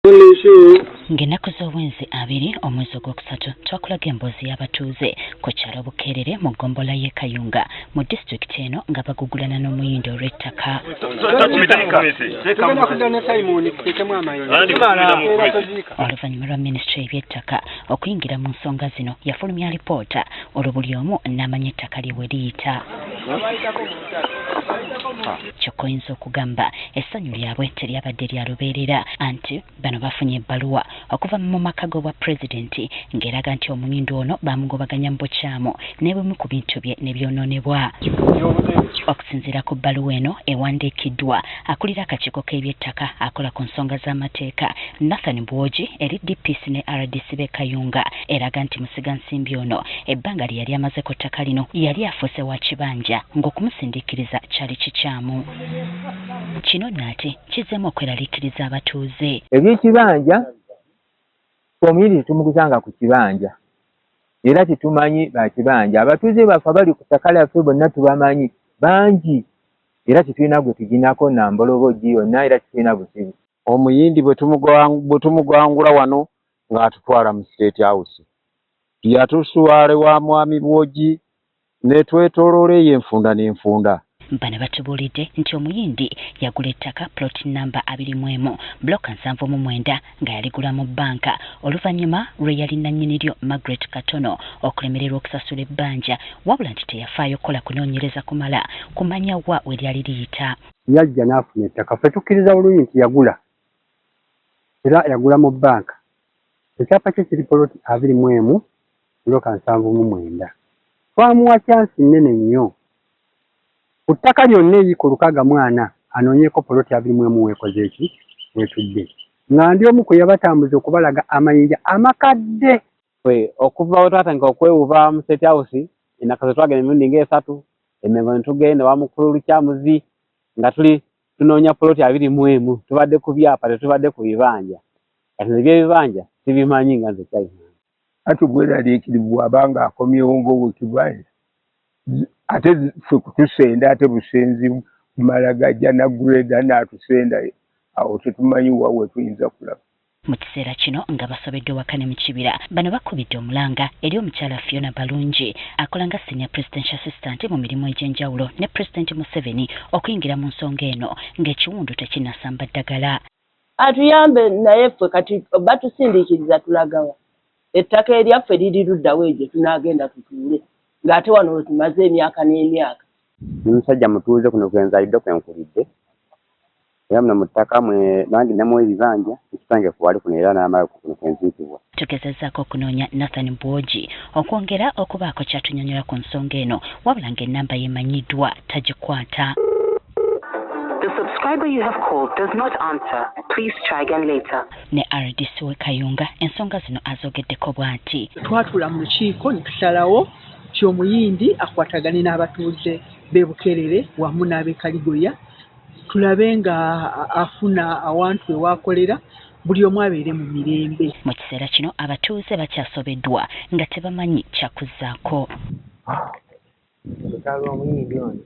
Ng'ennaku z'obwenzi 20 omwezi ogwokusatu twakulaga emboozi y'abatuuze ku kyalo Bukeerere mu ggombolola y'e Kayunga mu disitulikiti eno nga bagugulana n'Omuyindi olw'ettaka. Oluvannyuma lwa minisitule y'ebyettaka okuyingira mu nsonga zino yafulumya alipoota olwo buli omu n'amanya ettaka lye we liyita. Kyokka oyinza okugamba essanyu lyabwe teryabadde lya lubeerera anti bano bafunye ebbaluwa okuva mu maka g'obwa pulezidenti ng'eraga nti Omuyindi ono baamugobaganya mu bukyamu n'ebimu ku bintu bye ne byonoonebwa. Okusinziira ku bbaluwa eno ewandiikiddwa akulira akakiiko k'ebyettaka akola ku nsonga z'amateeka Nathan Bwogi eri DPC ne RDC b'e Kayunga eraga nti musigansimbi ono ebbanga lye yali amaze ku ttaka lino yali afuuse wa kibanja ng'okumusindiikiriza kyali kikyamu. Kino nno ate kizzeemu okweraliikiriza abatuuze. Eby'ekibanja ffe Omuyindi tetumuguzanga ku kibanja era tetumanyi ba kibanja. Abatuuze baffe abali ku ttaka lyaffe bonna tubamanyi bangi era tetulina gwe tuginako na mboloboggi yonna era tetulina buzibu. Omuyindi bwe tumugangula wano ng'atutwala mu State House. Yatusuwala wa Mwami Bwogi ne twetooloola eyo enfunda n'enfunda. Bano batubuulidde nti Omuyindi yagula ettaka plot nnamba 21 bbulooka 79 nga yaligula mu bbanka oluvannyuma lw'eyali nnannyini lyo Margaret Katono okulemererwa okusasula ebbanja wabula nti teyafaayo kukola kunoonyereza kumala kumanya wa we lyali liyita. Yajja n'afuna ettaka ffe tukkiriza bulungi nti yagula era yagula mu bbanka. Ekyapa kye kiri poloti 21 bbulooka 79. Twamuwa kyansi nnene nnyo. Ku ttaka lyonna eyiika 64 anoonyeeko poloti 21 weekoze ki? Weetudde. Nga ndi omu ku yabatambuza okubalaga amayinja amakadde. Ffe okuva we twatandika okwewuba mu State House, e Nakaso twagenda emirundi ng'esatu, e Mengo ne tugenda ewa Mukulu Lukyamuzi nga tuli tunoonya poloti 21. Tubadde ku byapa tetubadde ku bibanja. Kati nze eby'ebibanja sibimanyi nga nze China. Anti obweraliikirivu bw'aba ng'akomyewo ng'owekibanja ate ffe kutusenda ate busenzi kumala gajja na grader n'atusenda awo tetumanyi wa we tuyinza kulaba. Mu kiseera kino nga basobeddwa waka ne mu kibira, bano bakubidde omulanga eri omukyala Fiona Balungi akola nga Senior Presidential Assistant mu mirimu egy'enjawulo ne Pulezidenti Museveni okuyingira mu nsonga eno ng'ekiwundu tekinnasamba ddagala. Atuyambe naye ffe kati batusindiikiriza tulagawa? Ettaka eryaffe liri luddawa eyo gye tunaagenda tutuule ng'ate wano we tumaze emyaka n'emyaka? Ndi musajja mutuuze kuno kwe nzaalidde kwe nkulidde era muno mu ttaka mwe nange nnamu ebibanja ne kitange kwali kuno era n'amala kuno kwe nziikibwa. Tugezezzaako okunoonya Nathan Bwogi okwongera okubaako ky'atunyonnyola ku nsonga eno wabula ng'ennamba ye emanyiddwa tagikwata. The subscriber you have called does not answer. Please try again later. Ne rdc w'e Kayunga ensonga zino azoogeddeko bw'ati. Twatuula mu lukiiko ne tusalawo nti Omuyindi akwatagane n'abatuuze b'e Bukerere wamu n'ab'e Kaligoya tulabe nga afuna awantu we w'akolera buli omu abeere mu mirembe. Mu kiseera kino abatuuze bakyasobeddwa nga tebamanyi kyakuzzaako. Olutalo lw'Omuyindi ono.